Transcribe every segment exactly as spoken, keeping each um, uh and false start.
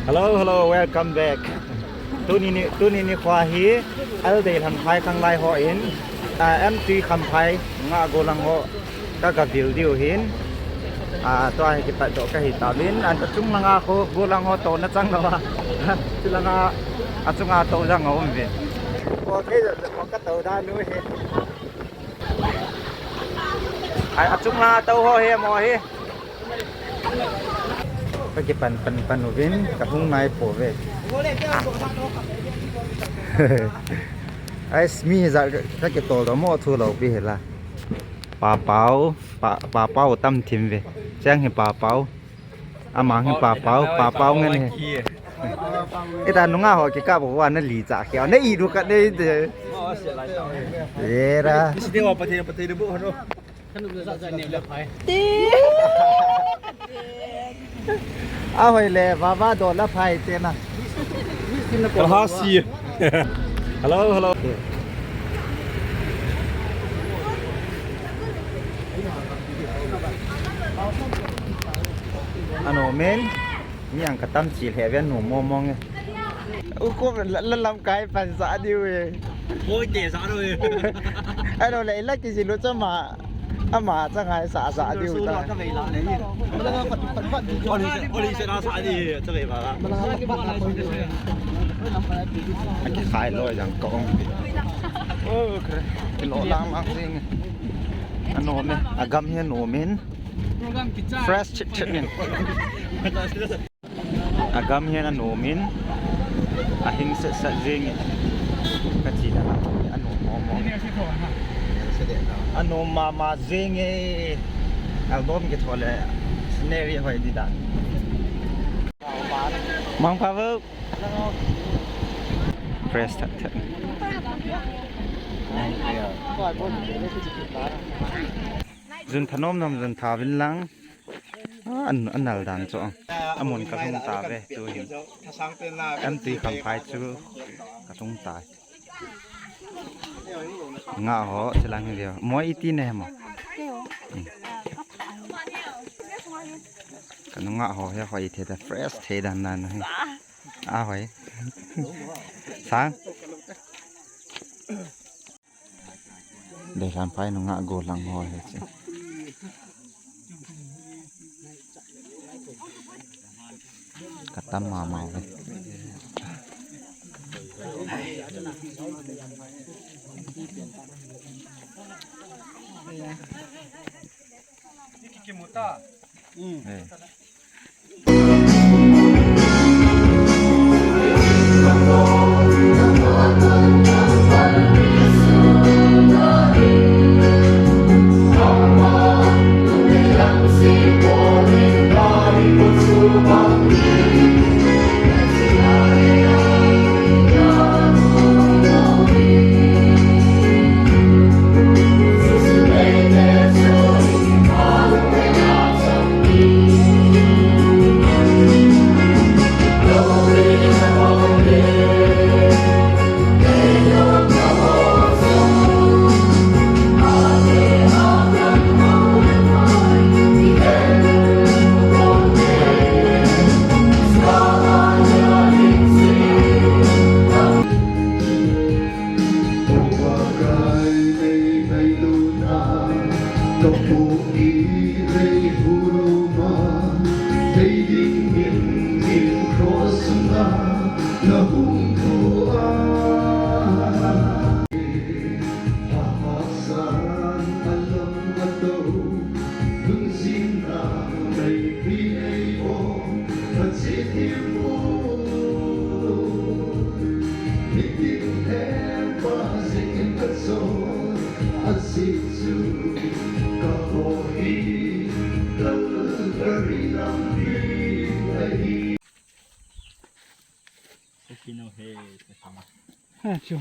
Hello, hello, welcome back. Tuni ni, tuni nikho hi Aldei Lhangphai khanglai hon, ah, M T Khamphai nga golang ho ka gavil diu hin. Ah, tua hi kipat doh kahi tauvin, an achung langa kho golang ho touna chang lou a. Chulanga achunga tou jang a um uvin. Okay, ka tou dan u hi. Ai, achung langa tou ho hi mo hi. Ka kipan pan pan uvin, ka hung nai pouve. Ai, mi ja ka, ka kitol doh mo thu lou pi hi la. Pa Pau, Pa, Pa Pau tam thim ve. Chang hi Pa Pau. Amang hi Pa Pau, Pa Pau ngen hi. Ita nunga ho kikap uva na li cha khia. Na i du ka nei de. Ye ra. Isi de wa pathe, pathe de bu hano. Ahoi le, vava do la phai te na. Kaha si. Hello, hello. Ano, men. Mi ang katam chil he ve nu mo mong e. U ko la, la lam kai pan sa diu e. Hoi te sa lo e. Ano le la ki si lo chama. Ama cha ngai sa sa diu ta. Oli, oli se na sa di, cha ve ba la. Aki khai lo jang ko ong. Oh, kre. Ki lo lang lang sing. Ano me, agam he no men. Fresh chip chip men. Agam hian a numin, a hing set set zingin ka ti dan a, a num mawng mawng. A num mama zing e. Album kithaw le scenery hoi di dan. Mang pha vo. Fresh that that. Zun thanom nam zun tha vin lang. A, an, an nal dan chu. A mun ka lhung ta ve, tu hin. Em tui kham phai chu ka lhung ta. Nga ho, chilang hi leo. Moi iti ne mo. Hmm. Ka nu nga ho, he hoi the ta fresh the dan dan hi. A hoi. Sang. Dei hlan phai nunga golang ho hi chu. Ka tam mama ve. Kimuta. Eh. Sakhi no he, sakhi no. Ha, chu.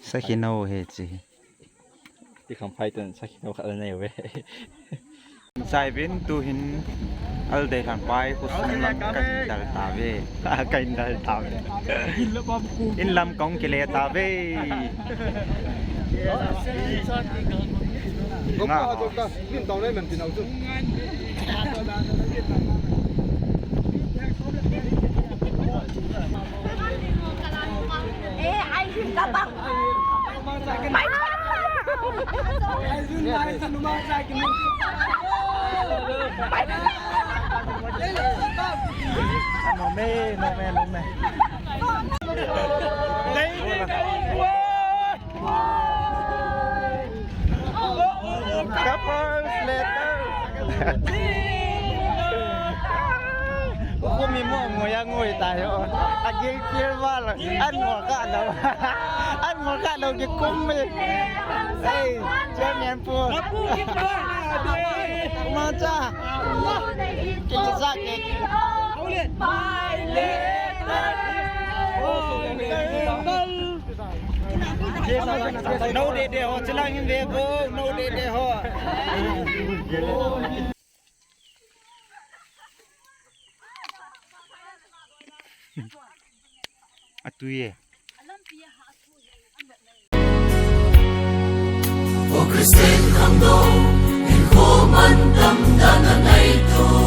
Sakhi no he chi. Ti kham phai tan sakhi no khat la nei ve. Chai vin tu hin Aldei Lhangpai khosung lam ka dal ta ve. Ka dal ta ve. In lam kong kile ta ve. Nga. Min tong nei man tin au chu. Nome, nome, nome. Couples letter. Kum i mo ngoi a ngoi tai ho. A gil kil val. An mo ka lo. An mo ka lo ki kum mi. Hey, chairman pu. Ma cha. Ki sa ke. No de de ho, chilang in de go, no de de ho. Atui e. O Christian khangdong, hinkho mantam dan a neitu